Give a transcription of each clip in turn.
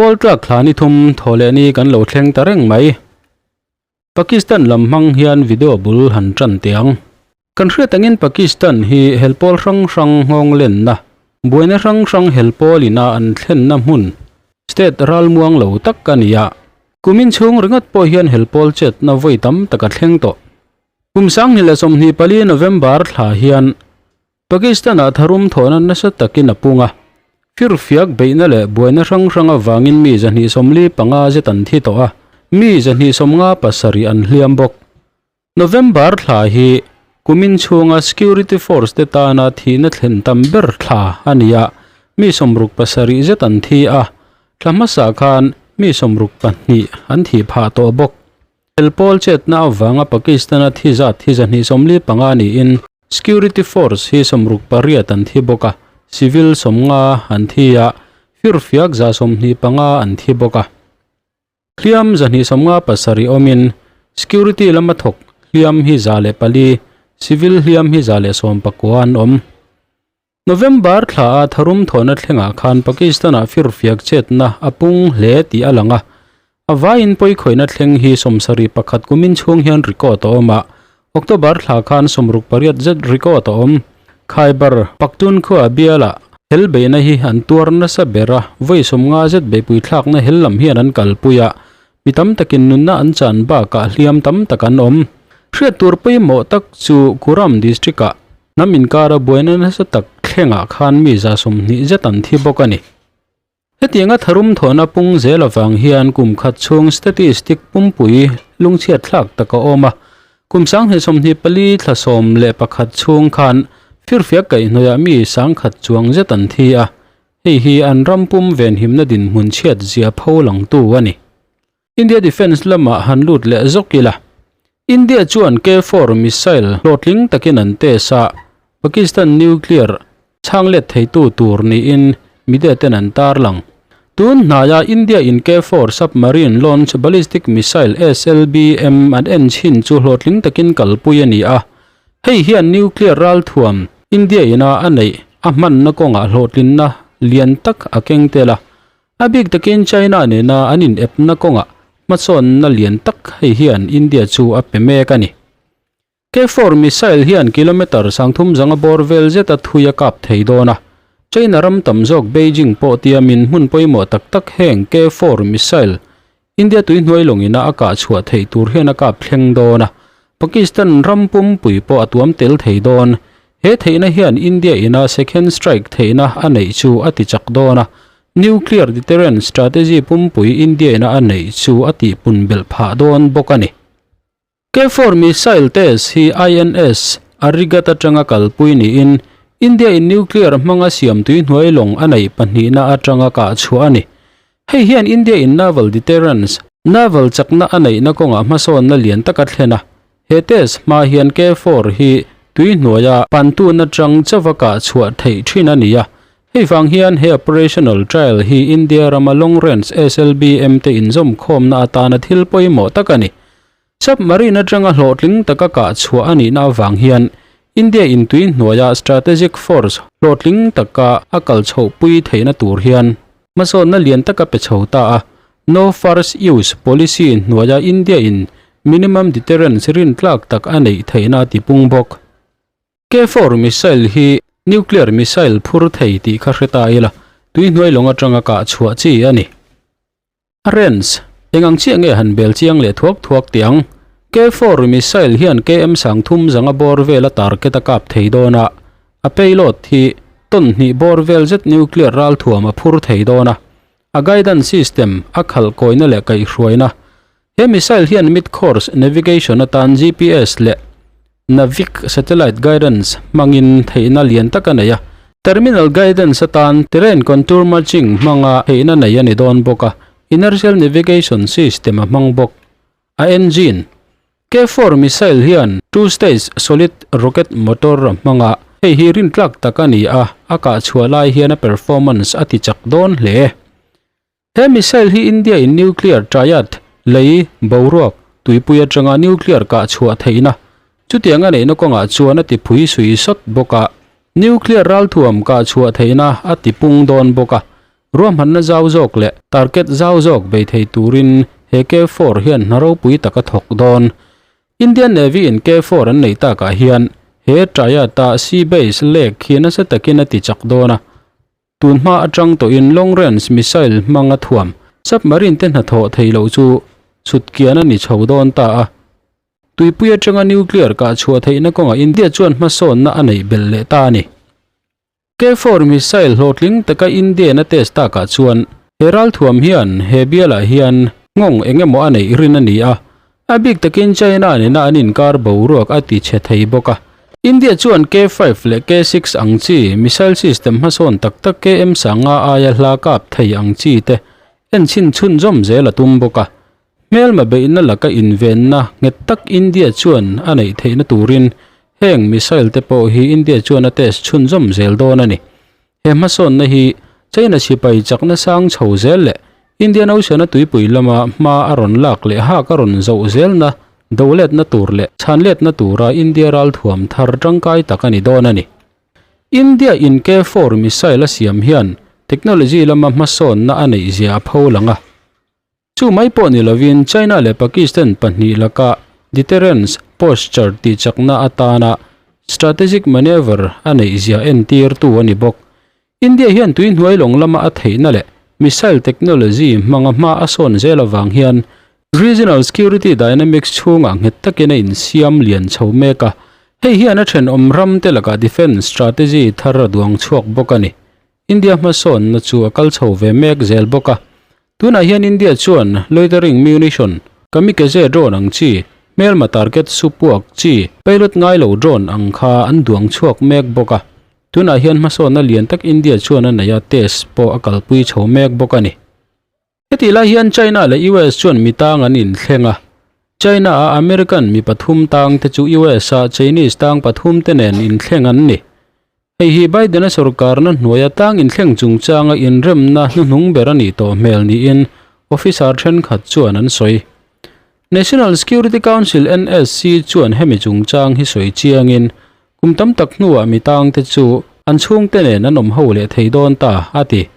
Pawl tlak thla ni thum thaw leh ni kan lo thleng ta reng mai. Pakistan lam hmang hian video bul han tan teh ang. Kan hriat angin Pakistan hi helpawl hrang hrang nghawng lenna, buaina hrang hrang helpawl ina an thlenna hmun, state ralmuang lo tak a ni a. Kumin chhung ringawt pawh hian helpawl chetna vawi tam tak a thleng tawh. Kum 2024 November thla hian Pakistan-ah tharum thawhna nasa takin a pung a, firfiak beihna leh buaina hrang hrang avangin mi 245 zet an thi tawh a, mi 257 an hliam bawk. November thla hi kumin chhunga security force te tana thihna thlen tam ber thla a ni a, mi 67 zet an thi a, thla hmasa khan mi 62 an thih phah tawh bawk. Helpawl chetna avanga Pakistan-a thi zat hi 245 niin Security Force hi 68 an thi bawk a, civil 50 an thi a, firfiak 125 an thi bawk a. Hliam 257 awmin security lama thawk hliam hi 104, civil hliam hi 119 an awm. November thla a tharum thawhna thlengah khan Pakistan-ah firfiak chetna a pung hle tih a lang a, a vaiin pawikhawihna thleng hi 71 kumin chhung hian record a awm a, October thla khan 68 zet record a awm. Khyber Pakhtunkhwa bialah hel beihna hi an tuar nasa ber a, vawi 50 zet beihpui thlakna hel lam hian an kalpui a, mi tam takin nunna an chan bakah hliam tam tak an awm. Hriat tur pawimawh tak chu Kurram district-ah Hnam inkara buaina nasa tak thlengah khan mi 20 zet an thi bawk a ni. Hetianga tharum thawhna pung zel avang hian kum khat chhung statistic pumpui lungchhiat thlak tak a awm a. Kum 2024 thla 11 chhung khan firfiak kaihhnawihah mi 100 chuang zet an thi a. Hei hi an ram pum venhimna dinhmun chhiat zia pho langtu a ni. India Defence lamah han lut leh zawk ila. India chuan K-4 missile hlawhtling takin an test a, Pakistan nuclear chhang let theitu tur niin media ten an tarlang. Tun hnaia India in K-4 submarine launch ballistic missile SLBM an en chhin chu hlawhtling takin kalpui a ni a. Hei hian nuclear ralthuam India ina a neih a hmanna kawngah hlawhtlinna lian tak a keng tel a. A bik takin China nena an inepna kawngah hmasawnna lian tak hei hian India chu a pe mek a ni. K-4 missile hian kilometre 30 zanga bawr vel zeta thui a kap thei dawn a. China ram tam zawk Beijing pawh tiamin hmun pawimawh tak tak heng K-4 missile India tuihnuai lawngina a kah chhuah theih tur hian a kap thleng dawn a. Pakistan ram pumpui pawh a tuam tel thei dawn. He theihna hian India ina second strike theihna a neih chu a ti chak dawn a. Nuclear deterrence strategy pumpui India ina a neih chu a tihpun belh phah dawn bawk a ni. K-4 missile test hi INS Arighat atanga kalpui niin India in nuclear hmanga siam tuihnuai lawng a neih pahnihna atanga kah chhuah a ni. Hei hian India in naval deterrence, naval chakna a neihna kawngah hmasawnna lian tak a thlen a. He test hma hian K-4 hi tuihnuaia pantun atang chauha kah chhuah theih thin a ni a. Hei vang hian he operational trial hi India rama long range SLBM te inzawmkhawmna atana thil pawimawh tak a ni. Submarine atanga hlawhtling taka kah chhuah a nihna avang hian India in tui hnuaia strategic force hlawhtling taka a kal chhohpui theihna tur hian hmasawnna lian taka pe chho ta a. No first use policy hnuaia India in minimum deterrence rintlak tak a neih theihna a tipung bawk. K-4 missile hi nuclear missile phur thei tih kha hre ta ila, tuihnuai lawng atanga kah chhuah chi a ni. A range, eng ang chiah nge han bel chiang leh thuak thuak tih ang? K-4 missile hian KM 30 zanga bawr vela target a kap thei dawn a, a payload hi ton hnih bawr vel zet nuclear ralthuam a phur thei dawn a, a guidance system a khalh kawina leh kaihhruaina. He missile hian mid-course navigation atan GPS leh Navig satellite guidance hmangin theihna lian tak a nei a. Terminal guidance atan terrain contour matching hmanga theihna nei a ni dawn bawk a, inertial navigation system a hmang bawk. A engine, K-4 missile hian two-stage solid rocket motor a hmang a, hei hi rintlak tak a ni a, a kah chhuah lai hian a performance a ti chak dawn hle. He missile hi India in nuclear triad, lei, boruak, tuipui atanga nuclear kah chhuah theihna, chutiang a neihna kawngah chuan a ti phui sui sawt bawk a, nuclear ralthuam kah chhuah theihna a ti pung dawn bawk a. Ruahmanna zau zawk leh target zau zawk bei thei turin he K-four hian hna ropui tak a thawk dawn. Indian Navy in K-four an neih takah hian he Triad-a sea base lek hi nasa takin a ti chak dawn a. Tun hma atang tawhin long range missile hmanga thuam submarine te hnathawh thei loh chu chhutkian a ni chho dawn ta a. Tuipui atanga nuclear kah chhuah theihna kawngah India chuan hmasawnna a neih belh leh ta a ni. K-four missile hlawhtling taka Indian a test takah chuan he ralthuam hian he bialah hian nghawng eng emaw a neih rin a ni a, a bik takin China nena an inkar boruak a ti chhe thei bawk a. India chuan K-five leh K-six ang chi missile system hmasawn tak tak KM sanga aia hla kap thei ang chi te enchhin chhunzawm zel a tum bawk a. Hmelma beihna laka invenna nghet tak India chuan a neih theihna turin heng missile te pawh hi India chuan a test chhunzawm zel dawn a ni. He hmasawnna hi China sipai chakna sang chho zel leh Indian Ocean-a tuipui lama hma a rawn lak leh hak a rawn zoh zelna doletna tur leh chhanletna tura India ralthuam thar tangkai tak a ni dawn a ni. India in K-four missile a siam hian technology lama hmasawnna a neih zia a pholang a. Chu mai pawh ni lovin China leh Pakistan pahnih laka deterrence posture tihchakna atana strategic manoeuvre a neih zia entirtu a ni bawk. India hian tui hnuai lawng lama a theihna leh missile technology hmanga hma a sawn zel avang hian regional security dynamics chhungah nghet takin a insiam lian chho mek a, hei hian a thenawm ramte lakah defence strategy thar a duang chhuak bawk a ni. India hmasawnna chu a kal chho ve mek zel bawk a. Tunah hian India chuan loitering munition, kamikaze drone ang chi, hmelma target su puak chi, pilot ngai lo drone ang kha an duang chhuak mek bawk a. Tunah hian hmasawnna lian tak India chuan a nei a, test pawh a kalpui chho mek bawk a ni. Hetih lai hian China leh US chuan mi tang an inthleng a. China-a American mi pathum tang te chu US-a Chinese tang pathum te nen inthleng an ni. Hei hi Biden-a sorkarna hnuaia tang inthleng chungchanga inremna hnuhnung ber a nih tawh hmel niin officer thenkhat chuan an sawi. National Security Council, NSC, chuan hemi chungchang hi sawi chiangin kum tam tak hnuah mi tang te chu an chhungte nen an awm ho leh thei dawn ta, a ti.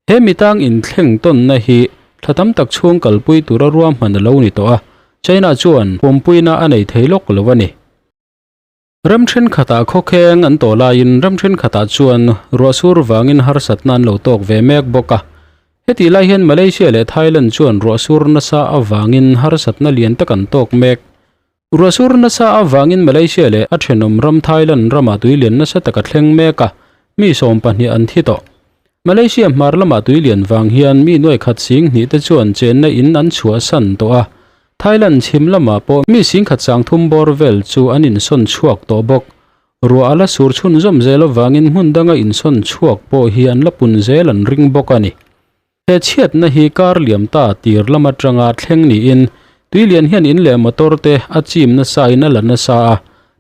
He mitang inthleng tawnna hi thla tam tak chhung kalpui tura ruahman a lo ni tawh a, China chuan pawmpuina a nei thei lawk lo a ni. Ram thenkhatah khawkheng an tawh laiin ram thenkhatah chuan ruahsur vangin harsatna an lo tawk ve mek bawk a. Hetih lai hian Malaysia leh Thailand chuan ruahsur nasa avangin harsatna lian tak an tawk mek. Ruahsur nasa avangin Malaysia leh a thenawm ram Thailand ramah tuilian nasa tak a thleng mek a, mi 12 an thi tawh. Malaysia hmar lamah tuilian vang hian mi nuai khat sing hnih te chuan chenna in an chhuahsan tawh a, Thailand chhim lamah pawh mi sing khat sang thum bawr vel chu an insawn chhuak tawh bawk. Ruah a la sur chhunzawm zel avangin hmun danga insawn chhuak pawh hi an la pun zel an ring bawk a ni. He chhiatna hi kar liam ta tir lam atanga thleng niin tuilian hian in leh motor te a chim nasa in a la nasa a.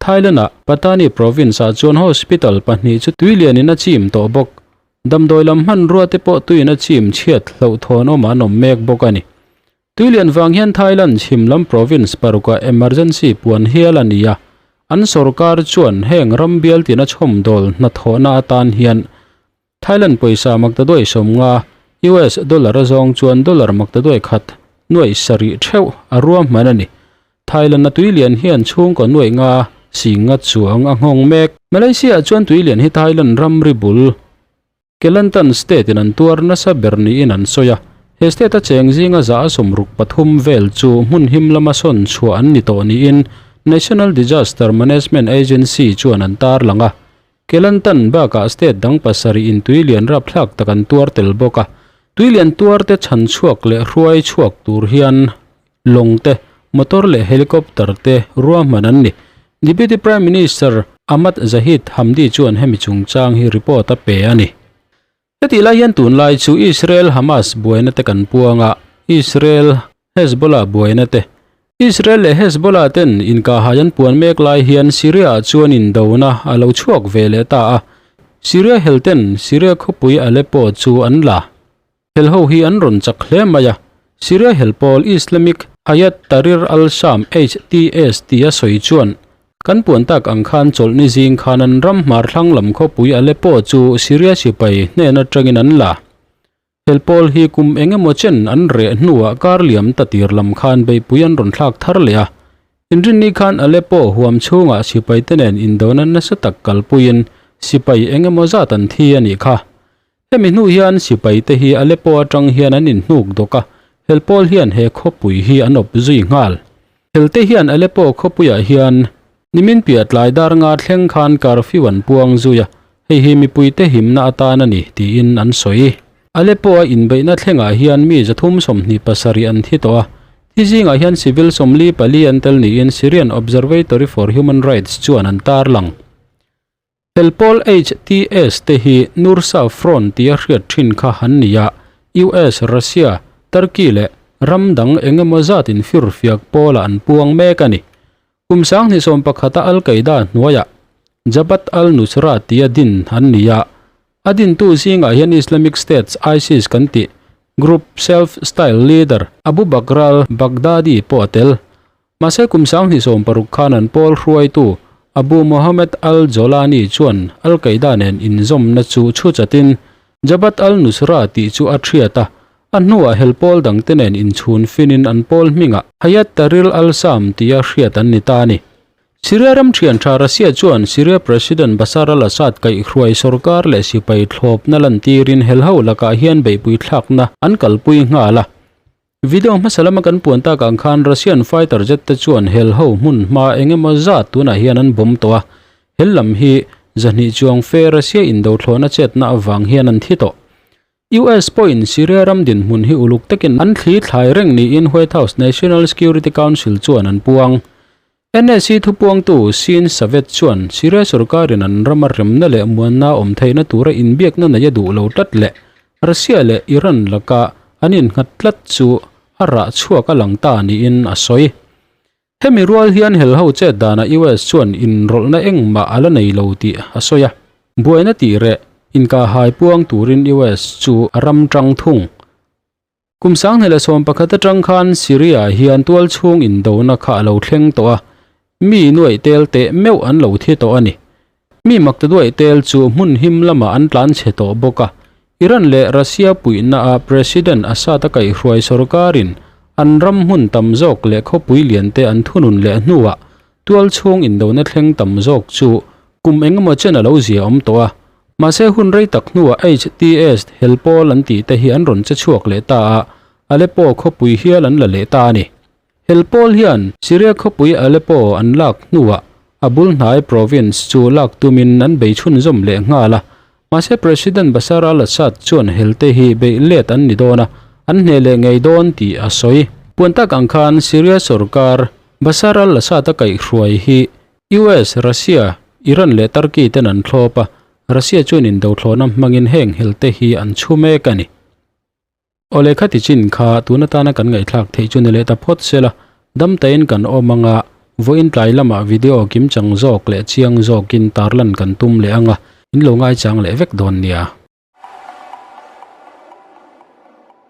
Thailand ah Pattani province ah chuan hospital pahnih chu tuilian in a chim tawh bawk. Damdawi lam hmanrua te pawh tuiin a chim chhiat hlauhthawn awm an awm mek bawk a ni. Tuilian vang hian Thailand chhim lam province parukah emergency puan hial a ni a. An sorkar chuan heng ram bialtina chhawmdawl hnathawhna atan hian Thailand pawisa maktaduai 50, US dollar a zawng chuan dollar maktaduai khat nuaih sarih theuh a ruahman a ni. Thailand a tuilian hian chhungkaw nuaih nga sing nga chuang a nghawng mek. Malaysia ah chuan tuilian hi Thailand ramri bul Kelantan state in an tuar nasa ber niin an sawi a. He state a cheng zinga za a 63 vel chu hmun him lama sawn chhuah an ni tawh niin National Disaster Management Agency chuan an tarlang a. Kelantan bakah state dang pasarih in tuilian rapthlak tak an tuar tel bawk a, tuilian tuar te chhan chhuak leh hruai chhuak tur hian lawng te, motor leh helicopter te ruahman an ni. Deputy Prime Minister Ahmad Zahid Hamdi chuan hemi chungchang hi report a pe a ni. Hetih lai hian tunlai chu Israel-Hamas buaina te kan puang a, Israel Hezbollah buaina te. Israel leh Hezbollah ten inkahhai an puan mek lai hian Syria ah chuan indona a lo chhuak ve leh ta a, Syria hel ten Syria khawpui Aleppo chu an la. Hel ho hi an rawn chak hle mai a, Syria hel pawl Islamic Hayat Tahrir al-Sham, HTS, tia sawi chuan kan puan tak ang khan chawlhni zing khan an ram hmar thlang lam khawpui Aleppo chu Syria sipai hnen atangin an la. Hel pawl hi kum eng emaw chen an reh hnuah kar liam ta tir lam khan beihpui an rawn thlak thar leh a. Inrinni khan Aleppo huam chhungah sipaite nen indona nasa tak kalpuiin sipai eng emaw zat an thi a nih kha. Hemi hnu hian sipaite hi Aleppo atang hian an inhnuk dawk a, hel pawl hian he khawpui hi an awp zui nghal. Helte hian Aleppo khawpuiah hian nimin piah tlai dar nga thleng khan curfew an puang zui a, hei hi mipuite himna atan a ni tiin an sawi. Aleppo-a inbeihna thlengah hian mi 327 an thi tawh a, thi zingah hian civil 44 an tel niin Syrian Observatory for Human Rights chuan an tarlang. Helpawl HTS te hi Nursa Front tia hriat thin kha an ni a, US, Russia, Turkey leh ram dang eng emaw zat infirfiak pawlah an puang mek a ni. Kum 2011 a Al-Qaeda hnuaiah Jabhat al-Nusra tia din an ni a, a dintu zingah hian Islamic States, ISIS kan tih, group self-styled leader Abu Bakr al-Baghdadi pawh a tel. Mahse kum 2016 khan an pawl hruaitu Abu Mohammed al-Jolani chuan Al-Qaeda nen inzawmna chu chhu chatin Jabhat al-Nusra tih chu a thiat a, a hnuah hel pawl dangte nen inchhun finin an pawl hmingah Hayat Tahrir al-Sham tia hriat an ni ta a ni. Syria ram thian tha Russia chuan Syria President Bashar al-Assad kaihhruai sorkar leh sipai thlawpna lantirin helho lakah hian beihpui thlakna an kalpui nghal a. Video hmasa lama kan puan tak ang khan Russian fighter jet te chuan hel ho hmun hma eng emaw zat tunah hian an bomb tawh a, hel lam hi zahnih chuang fe Russia indo thlawhna chetna avang hian an thi tawh. US pawhin Syria ram dinhmun hi uluk takin an thli thlai reng niin White House National Security Council chuan an puang. NSC thupuangtu Sean Savett chuan Syria sorkarin an rama remna leh muanna awm theihna tura inbiakna nei a duh lo tlat leh Russia leh Iran laka an innghat tlat chu a rah chhuak a lang ta niin a sawi. Hemi rual hian helho chet danah US chuan inrawlhna engmah a la nei lo tih a sawi a. Buaina tih reh inkahhai puang turin US chu a ram tang thung. Kum 2011 atang khan Syria hian tual chhung indona kha a lo thleng tawh a, mi nuaih tel teh meuh an lo thi tawh a ni. Mi makta duaih tel chu hmun him lamah an tlan chhe tawh bawk a. Iran leh Russia puihna a President Assad a kaihhruai sorkarin an ram hmun tam zawk leh khawpui lian te an thunun leh hnuah tual chhung indona thleng tam zawk chu kum engemaw chen a lo zia awm tawh a. Mahse hun rei tak hnuah HTS hel pawl an tih te hi an rawn che chhuak leh ta a, Aleppo khawpui hial an la leh ta a ni. Hel pawl hian Syria khawpui Aleppo an lak hnuah a bul hnai province chu lak tumin an bei chhunzawm leh nghal a. Mahse President Bashar al-Assad chuan hel te hi beih let an ni dawn a, an hneh leh ngei dawn tih a sawi. Puan tak ang khan Syria sorkar Bashar al-Assad a kaihhruai hi US, Russia, Iran leh Turkey ten an thlawp a, Russia chuan indothlawhna hmangin heng helte hi an chhu mek a ni. Awle khati chin kha tun atana kan ngaihthlak theih chu ni leh ta phawt sela, dam tain kan awm anga vawiin tlai lamah video kimchang zawk leh chiang zawkin tarlan kan tum leh anga, in lo ngaichang leh vek dawn nia.